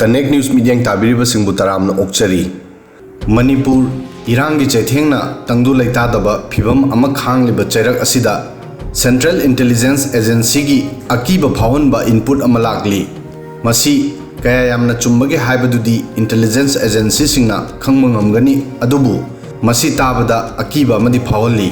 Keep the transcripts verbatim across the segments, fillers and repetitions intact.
Connect News ꯃꯤꯠꯌꯦꯡ ꯇꯥꯕꯤꯔꯤꯕꯁꯤꯡꯕꯨ ꯇꯔꯥꯝꯅ ꯑꯣꯛꯆꯔꯤ꯫ ꯃꯅꯤꯄꯨꯔ ꯏꯔꯥꯡꯒꯤ ꯆꯩꯊꯦꯡꯅ ꯇꯪꯗꯨ ꯂꯩꯇꯥꯗꯕ ꯐꯤꯚꯝ ꯑꯃ ꯈꯥꯡꯂꯤꯕ ꯆꯩꯔꯛ ꯑꯁꯤꯗ Central Intelligence Agencyꯒꯤ ꯑꯀꯤꯕ ꯐꯥꯎꯍꯟꯕ input ꯑꯃ ꯂꯥꯛꯂꯤ꯫ ꯃꯁꯤ ꯀꯌꯥ ꯌꯥꯝꯅ ꯆꯨꯝꯕꯒꯦ ꯍꯥꯏꯕꯗꯨꯗꯤ intelligence agencyꯁꯤꯡꯅ ꯈꯪꯕ ꯉꯝꯒꯅꯤ, ꯑꯗꯨꯕꯨ ꯃꯁꯤ ꯇꯥꯕꯗ ꯑꯀꯤꯕ ꯑꯃꯗꯤ ꯐꯥꯎꯍꯜꯂꯤ꯫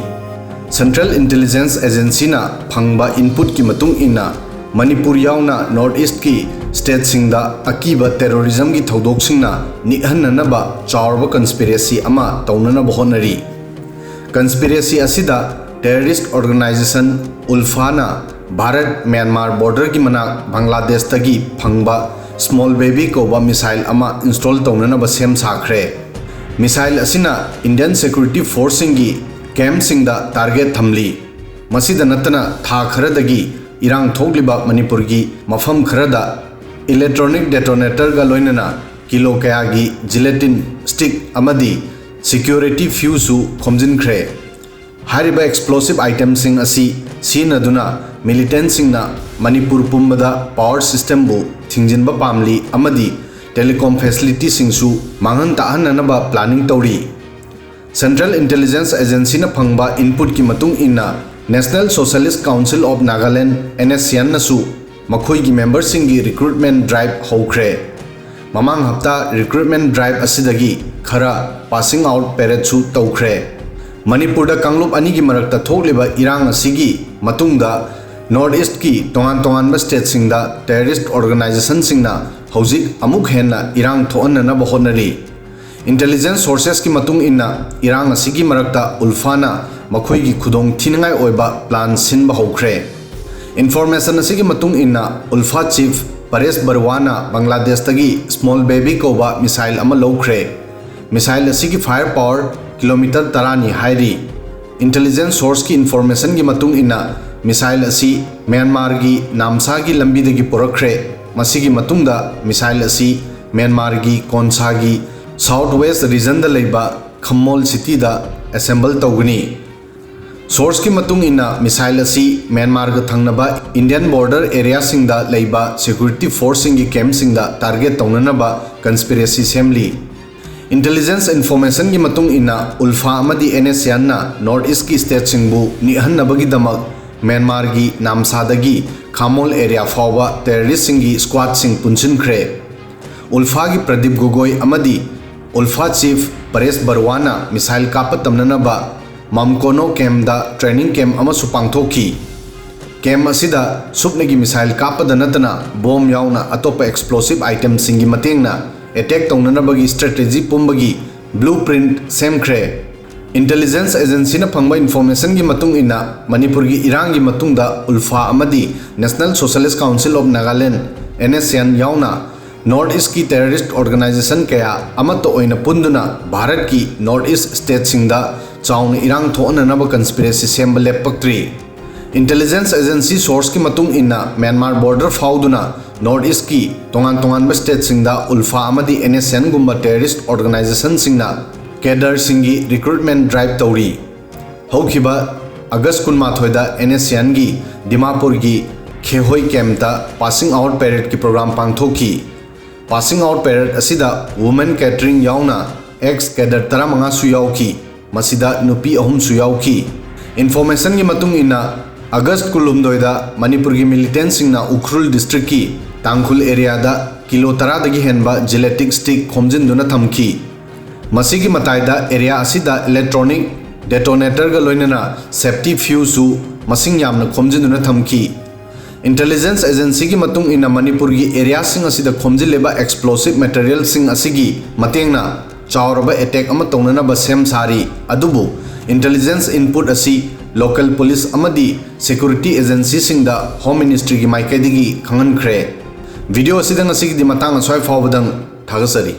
Central Intelligence Agencyꯅ ꯐꯪꯕ inputꯀꯤ ꯃꯇꯨꯡ ꯏꯟꯅ, ꯃꯅꯤꯄꯨꯔ ꯌꯥꯎꯅ North Eastꯀꯤ stateꯁꯤꯡꯗ ꯑꯀꯤꯕ terrorismꯒꯤ ꯊꯧꯗꯣꯛꯁꯤꯡꯅ ꯅꯤꯛꯍꯟꯅꯅꯕ ꯆꯥꯎꯔꯕ conspiracy ꯑꯃ ꯇꯧꯅꯅꯕ ꯍꯣꯠꯅꯔꯤ꯫ Conspiracy ꯑꯁꯤꯗ terrorist organisation ULFAꯅ ꯚꯥꯔꯠ ꯃ꯭ꯌꯥꯟꯃꯥꯔ borderꯒꯤ ꯃꯅꯥꯛ ꯕꯪꯒ꯭ꯂꯥꯗꯦꯁꯇꯒꯤ ꯐꯪꯕ Small Baby ꯀꯧꯕ missile ꯑꯃ install ꯇꯧꯅꯅꯕ ꯁꯦꯝ ꯁꯥꯈ꯭ꯔꯦ꯫ Missile ꯑꯁꯤꯅ Indian security forceꯁꯤꯡꯒꯤ campꯁꯤꯡꯗ target ꯊꯝꯂꯤ꯫ ꯃꯁꯤꯗ ꯅꯠꯇꯅ, ꯊꯥ ꯈꯔꯗꯒꯤ ꯏꯔꯥꯡ ꯊꯣꯛꯂꯤꯕ ꯃꯅꯤꯄꯨꯔꯒꯤ ꯃꯐꯝ ꯈꯔꯗ electronic detonatorꯒ ꯂꯣꯏꯅꯅ ꯀꯤꯂꯣ ꯀꯌꯥꯒꯤ gelatin stick ꯑꯃꯗꯤ security fuseꯁꯨ ꯈꯣꯝꯖꯤꯟꯈ꯭ꯔꯦ꯫ ꯍꯥꯏꯔꯤꯕ explosive itemꯁꯤꯡ ꯑꯁꯤ ꯁꯤꯖꯤꯟꯅꯗꯨꯅ militantꯁꯤꯡꯅ ꯃꯅꯤꯄꯨꯔ ꯄꯨꯝꯕꯗ power systemꯕꯨ ꯊꯤꯡꯖꯤꯟꯕ ꯄꯥꯝꯂꯤ ꯑꯃꯗꯤ telecom facilityꯁꯤꯡꯁꯨ ꯃꯥꯡꯍꯟ ꯇꯥꯛꯍꯟꯅꯅꯕ planning ꯇꯧꯔꯤ꯫ Central Intelligence Agencyꯅ ꯐꯪꯕ inputꯀꯤ ꯃꯇꯨꯡ ꯏꯟꯅ, National Socialist Council of Nagaland, NSCNꯅꯁꯨ ꯃꯈꯣꯏꯒꯤ memberꯁꯤꯡꯒꯤ recruitment drive ꯍꯧꯈ꯭ꯔꯦ꯫ ꯃꯃꯥꯡ ꯍꯞꯇꯥ recruitment drive ꯑꯁꯤꯗꯒꯤ ꯈꯔ passing out paradeꯁꯨ ꯇꯧꯈ꯭ꯔꯦ꯫ ꯃꯅꯤꯄꯨꯔꯗ ꯀꯥꯡꯂꯨꯞ ꯑꯅꯤꯒꯤ ꯃꯔꯛꯇ ꯊꯣꯛꯂꯤꯕ ꯏꯔꯥꯡ ꯑꯁꯤꯒꯤ ꯃꯇꯨꯡꯗ North Eastꯀꯤ ꯇꯣꯉꯥꯟ ꯇꯣꯉꯥꯟꯕ stateꯁꯤꯡꯗ terrorist organizationꯁꯤꯡꯅ ꯍꯧꯖꯤꯛ ꯑꯃꯨꯛ ꯍꯦꯟꯅ ꯏꯔꯥꯡ ꯊꯣꯛꯍꯟꯅꯅꯕ ꯍꯣꯠꯅꯔꯤ꯫ Intelligence sourcesꯀꯤ ꯃꯇꯨꯡ ꯏꯟꯅ, ꯏꯔꯥꯡ ꯑꯁꯤꯒꯤ ꯃꯔꯛꯇ ULFAꯅ ꯃꯈꯣꯏꯒꯤ ꯈꯨꯗꯣꯡ ꯊꯤꯅꯤꯡꯉꯥꯏ ꯑꯣꯏꯕ plan ꯁꯤꯟꯕ ꯍꯧꯈ꯭ꯔꯦ꯫ Information ꯑꯁꯤꯒꯤ ꯃꯇꯨꯡ ꯏꯟꯅ, ULFA chief ꯄꯔꯦꯁ ꯕꯔꯨꯋꯥꯅ ꯕꯪꯒ꯭ꯂꯥꯗꯦꯁꯇꯒꯤ Small Baby ꯀꯧꯕ missile ꯑꯃ ꯂꯧꯈ꯭ꯔꯦ꯫ Missile ꯑꯁꯤꯒꯤ fire power kilometre ꯇꯔꯥꯅꯤ ꯍꯥꯏꯔꯤ꯫ Intelligence sourceꯀꯤ informationꯒꯤ ꯃꯇꯨꯡ ꯏꯟꯅ, missile ꯑꯁꯤ ꯃ꯭ꯌꯥꯟꯃꯥꯔꯒꯤ ꯅꯥꯝꯁꯥꯒꯤ ꯂꯝꯕꯤꯗꯒꯤ ꯄꯨꯔꯛꯈ꯭ꯔꯦ꯫ ꯃꯁꯤꯒꯤ ꯃꯇꯨꯡꯗ missile ꯑꯁꯤ ꯃ꯭ꯌꯥꯟꯃꯥꯔꯒꯤ ꯀꯣꯟꯁꯥꯒꯤ South West regionꯗ ꯂꯩꯕ ꯈꯝꯃꯣꯜ cityꯗ assemble ꯇꯧꯒꯅꯤ꯫ ꯁꯣꯔꯁꯀꯤ ꯃꯇꯨꯡ ꯏꯟꯅ, ꯃꯤꯁꯥꯏꯜ ꯑꯁꯤ ꯃ꯭ꯌꯥꯟꯃꯥꯔꯒ ꯊꯪꯅꯕ ꯏꯟꯗꯤꯌꯟ ꯕꯣꯔꯗꯔ ꯑꯦꯔꯤꯌꯥꯁꯤꯡꯗ ꯂꯩꯕ ꯁꯦꯀ꯭ꯌꯨꯔꯤꯇꯤ ꯐꯣꯔꯁꯁꯤꯡꯒꯤ ꯀꯦꯝꯞꯁꯤꯡꯗ ꯇꯥꯔꯒꯦꯠ ꯇꯧꯅꯅꯕ ꯀꯟꯁꯄꯤꯔꯦꯁꯤ ꯁꯦꯝꯂꯤ꯫ ꯏꯟꯇꯦꯂꯤꯖꯦꯟꯁ ꯏꯟꯐꯣꯔꯃꯦꯁꯟꯒꯤ ꯃꯇꯨꯡ ꯏꯟꯅ, ꯎꯜꯐꯥ ꯑꯃꯗꯤ ꯑꯦꯟ ꯑꯦꯁ ꯑꯦꯟꯅ ꯅꯣꯔꯠ ꯏꯁꯀꯤ ꯁ꯭ꯇꯦꯠꯁꯤꯡꯕꯨ ꯅꯤꯛꯍꯟꯅꯕꯒꯤꯗꯃꯛ ꯃ꯭ꯌꯥꯟꯃꯥꯔꯒꯤ ꯅꯥꯝꯁꯥꯗꯒꯤ ꯈꯥꯃꯣꯜ ꯑꯦꯔꯤꯌꯥ ꯐꯥꯎꯕ ꯇꯦꯔꯣꯔꯤꯁꯁꯤꯡꯒꯤ ꯁ꯭ꯀ꯭ꯋꯥꯗꯁꯤꯡ ꯄꯨꯟꯁꯤꯟꯈ꯭ꯔꯦ꯫ ꯎꯜꯐꯥꯒꯤ ꯄ꯭ꯔꯗꯤꯞ ꯒꯣꯒꯣꯏ ꯑꯃꯗꯤ ꯎꯜꯐꯥ ꯆꯤꯐ ꯄꯔꯦꯁ ꯕꯔꯨꯋꯥꯅ ꯃꯤꯁꯥꯏꯜ ꯀꯥꯞꯄ ꯇꯝꯅꯅꯕ ꯃꯝꯀꯣꯅꯣ ꯀꯦꯝꯗ ꯇ꯭ꯔꯦꯅꯤꯡ ꯀꯦꯝ ꯑꯃꯁꯨ ꯄꯥꯡꯊꯣꯛꯈꯤ꯫ ꯀꯦꯝ ꯑꯁꯤꯗ ꯁꯨꯞꯅꯒꯤ ꯃꯤꯁꯥꯏꯜ ꯀꯥꯞꯄꯗ ꯅꯠꯇꯅ ꯕꯣꯝ ꯌꯥꯎꯅ ꯑꯇꯣꯞꯄ ꯑꯦꯛꯁꯄ꯭ꯂꯣꯁꯤꯞ ꯑꯥꯏꯇꯦꯝꯁꯤꯡꯒꯤ ꯃꯇꯦꯡꯅ ꯑꯦꯇꯦꯛ ꯇꯧꯅꯅꯕꯒꯤ ꯁ꯭ꯇ꯭ꯔꯦꯇꯦꯖꯤ ꯄꯨꯝꯕꯒꯤ ꯕ꯭ꯂꯨ ꯄ꯭ꯔꯤꯟꯠ ꯁꯦꯝꯈ꯭ꯔꯦ꯫ ꯏꯟꯇꯦꯂꯤꯖꯦꯟꯁ ꯑꯦꯖꯦꯟꯁꯤꯅ ꯐꯪꯕ ꯏꯟꯐꯣꯔꯃꯦꯁꯟꯒꯤ ꯃꯇꯨꯡ ꯏꯟꯅ, ꯃꯅꯤꯄꯨꯔꯒꯤ ꯏꯔꯥꯡꯒꯤ ꯃꯇꯨꯡꯗ ꯎꯜꯐꯥ ꯑꯃꯗꯤ National Socialist Council of Nagaland, N S C N, ꯌꯥꯎꯅ ꯅꯣꯔꯠ ꯏꯁꯀꯤ ꯇꯦꯔꯣꯔꯤꯁ꯭ꯠ ꯑꯣꯔꯒꯅꯥꯏꯖꯦꯁꯟ ꯀꯌꯥ ꯑꯃꯠꯇ ꯑꯣꯏꯅ ꯄꯨꯟꯗꯨꯅ ꯚꯥꯔꯠꯀꯤ ꯅꯣꯔꯠ ꯏꯁ꯭ꯠ ꯁ꯭ꯇꯦꯠꯁꯤꯡꯗ ꯆꯥꯎꯅ ꯏꯔꯥꯡ ꯊꯣꯛꯍꯟꯅꯅꯕ ꯀꯟꯁꯄꯤꯔꯦꯁꯤ ꯁꯦꯝꯕ ꯂꯦꯞꯄꯛꯇ꯭ꯔꯤ꯫ ꯏꯟꯇꯦꯂꯤꯖꯦꯟꯁ ꯑꯦꯖꯦꯟꯁꯤ ꯁꯣꯔꯁꯀꯤ ꯃꯇꯨꯡ ꯏꯟꯅ, ꯃ꯭ꯌꯥꯟꯃꯥꯔ ꯕꯣꯔꯗꯔ ꯐꯥꯎꯗꯨꯅ ꯅꯣꯔꯠ ꯏꯁ꯭ꯠꯀꯤ ꯇꯣꯉꯥꯟ ꯇꯣꯉꯥꯟꯕ ꯁ꯭ꯇꯦꯠꯁꯤꯡꯗ ꯎꯜꯐꯥ ꯑꯃꯗꯤ N S C N ꯒꯨꯝꯕ ꯇꯦꯔꯣꯔꯤꯁ꯭ꯠ ꯑꯣꯔꯒꯅꯥꯏꯖꯦꯁꯟꯁꯤꯡꯅ ꯀꯦꯗꯔꯁꯤꯡꯒꯤ ꯔꯤꯀ꯭ꯔꯨꯠꯃꯦꯟꯠ ꯗ꯭ꯔꯥꯏꯚ ꯇꯧꯔꯤ꯫ ꯍꯧꯈꯤꯕ August ꯀꯨꯟꯃꯥꯊꯣꯏꯗ N S C N ꯒꯤ ꯗꯤꯃꯥꯄꯨꯔꯒꯤ ꯈꯦꯍꯣꯏ ꯀꯦꯝꯞꯇ ꯄꯥꯁꯤꯡ ꯑꯥꯎꯠ ꯄꯦꯔꯦꯗꯀꯤ ꯄ꯭ꯔꯣꯒ꯭ꯔꯥꯝ ꯄꯥꯡꯊꯣꯛꯈꯤ꯫ ꯄꯥꯁꯤꯡ ꯑꯥꯎꯠ ꯄꯦꯔꯦꯗ ꯑꯁꯤꯗ ꯋꯨꯃꯦꯟ ꯀꯦꯗꯔꯤꯡ ꯌꯥꯎꯅ ꯑꯦꯛꯁ ꯀꯦꯗꯔ ꯇꯔꯥꯃꯉꯥꯁꯨ ꯌꯥꯎꯈꯤ, ꯃꯁꯤꯗ ꯅꯨꯄꯤ ꯑꯍꯨꯝꯁꯨ ꯌꯥꯎꯈꯤ꯫ ꯏꯟꯐꯣꯔꯃꯦꯁꯟꯒꯤ ꯃꯇꯨꯡ ꯏꯟꯅ, ꯑꯥꯒꯁ꯭ꯠ ꯀꯨꯟꯍꯨꯝꯗꯣꯏꯗ ꯃꯅꯤꯄꯨꯔꯒꯤ ꯃꯤꯂꯤꯇꯦꯟꯠꯁꯤꯡꯅ ꯎꯈ꯭ꯔꯨꯜ ꯗꯤꯁꯇ꯭ꯔꯤꯛꯀꯤ ꯇꯥꯡꯈꯨꯜ ꯑꯦꯔꯤꯌꯥꯗ ꯀꯤꯂꯣ ꯇꯔꯥꯗꯒꯤ ꯍꯦꯟꯕ ꯖꯤꯂꯦꯇꯤꯛ ꯁ꯭ꯇꯤꯛ ꯈꯣꯝꯖꯤꯟꯗꯨꯅ ꯊꯝꯈꯤ꯫ ꯃꯁꯤꯒꯤ ꯃꯇꯥꯏꯗ ꯑꯦꯔꯤꯌꯥ ꯑꯁꯤꯗ ꯏꯂꯦꯛꯇ꯭ꯔꯣꯅꯤꯛ ꯗꯦꯇꯣꯅꯦꯇꯔꯒ ꯂꯣꯏꯅꯅ ꯁꯦꯐꯇꯤ ꯐ꯭ꯌꯨꯖꯁꯨ ꯃꯁꯤꯡ ꯌꯥꯝꯅ ꯈꯣꯝꯖꯤꯟꯗꯨꯅ ꯊꯝꯈꯤ꯫ ꯏꯟꯇꯦꯂꯤꯖꯦꯟꯁ ꯑꯦꯖꯦꯟꯁꯤꯒꯤ ꯃꯇꯨꯡ ꯏꯟꯅ, ꯃꯅꯤꯄꯨꯔꯒꯤ ꯑꯦꯔꯤꯌꯥꯁꯤꯡ ꯑꯁꯤꯗ ꯈꯣꯝꯖꯤꯜꯂꯤꯕ ꯑꯦꯛꯁꯄ꯭ꯂꯣꯁꯤꯚ ꯃꯦꯇꯔꯤꯌꯦꯜꯁꯤꯡ ꯑꯁꯤꯒꯤ ꯃꯇꯦꯡꯅ ꯆꯥꯎꯔꯕ ꯑꯦꯇꯦꯛ ꯑꯃ ꯇꯧꯅꯅꯕ ꯁꯦꯝ ꯁꯥꯔꯤ꯫ ꯑꯗꯨꯕꯨ ꯏꯟꯇꯦꯂꯤꯖꯦꯟꯁ ꯏꯟꯄꯨꯠ ꯑꯁꯤ ꯂꯣꯀꯦꯜ ꯄꯨꯂꯤꯁ ꯑꯃꯗꯤ ꯁꯦꯀ꯭ꯌꯨꯔꯤꯇꯤ ꯑꯦꯖꯦꯟꯁꯤꯁꯤꯡꯗ ꯍꯣꯝ ꯃꯤꯅꯤꯁꯇ꯭ꯔꯤꯒꯤ ꯃꯥꯏꯀꯩꯗꯒꯤ ꯈꯪꯍꯟꯈ꯭ꯔꯦ꯫ ꯚꯤꯗꯤꯑꯣ ꯑꯁꯤꯗ ꯉꯁꯤꯒꯤꯗꯤ ꯃꯇꯥꯡ ꯑꯁ꯭ꯋꯥꯏ ꯐꯥꯎꯕꯗꯪ꯫ ꯊꯥꯒꯠꯆꯔꯤ꯫